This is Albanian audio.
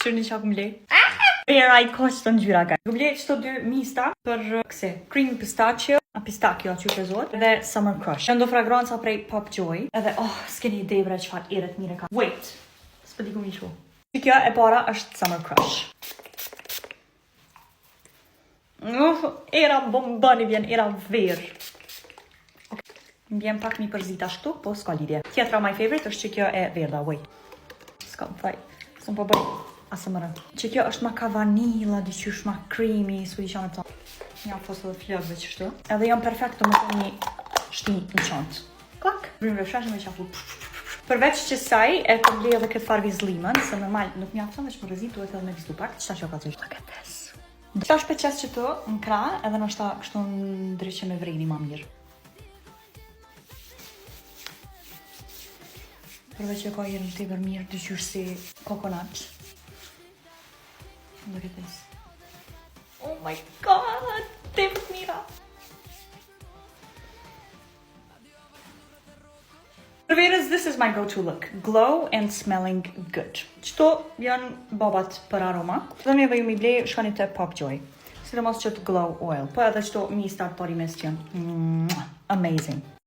Kqyrni çka kum ble. Era i ka qëto ngjyra ka. Kum ble qëto dy mista për uh, kësi. Cream pistachio, a pistachio që të zot, dhe Summer Crush. Janë do fragranca prej Pop Joy. Edhe, oh, s'keni ide bre çfarë ere t'mire ka. Wait, s'po di ku mi çu. Që kjo e para është Summer Crush. Uh, era bombani vjen, era verë. Okay. Më vjen pak mi përzi tash këtu, po s'ka lidhje. Tjetra my favorite është që kjo e verdha, wait. S'ka më thaj, s'më po bëj ASMR. Që kjo është ma ka vanilla, diqysh ma creamy, s'po di qa me thonë. Ja, fos edhe flokëve qështu. Edhe janë perfekt të më thonë një shti në çantë. Klak. Brymë veshashë me qafu. Përveç që saj, e kom ble edhe këtë farë vizlimën, se normal nuk mjafton veç më rrezit, duhet edhe me vizlu pak, qëta që ka të Look at this. Tash pe qes qëtu në krah, edhe ndoshta kështu ndryshe me vreni ma mirë. Përveç që ka erën tepër mirë, dyqysh si coconut. Look at this. Oh my god, tepër të mira. Për verës, this is my go-to look. Glow and smelling good. Qëto janë babat për aroma. Dhe neve ju mi ble, shkoni te Pop Joy. Sidomos qëtë glow oil. Po edhe qëto mistat body mist janë. Amazing.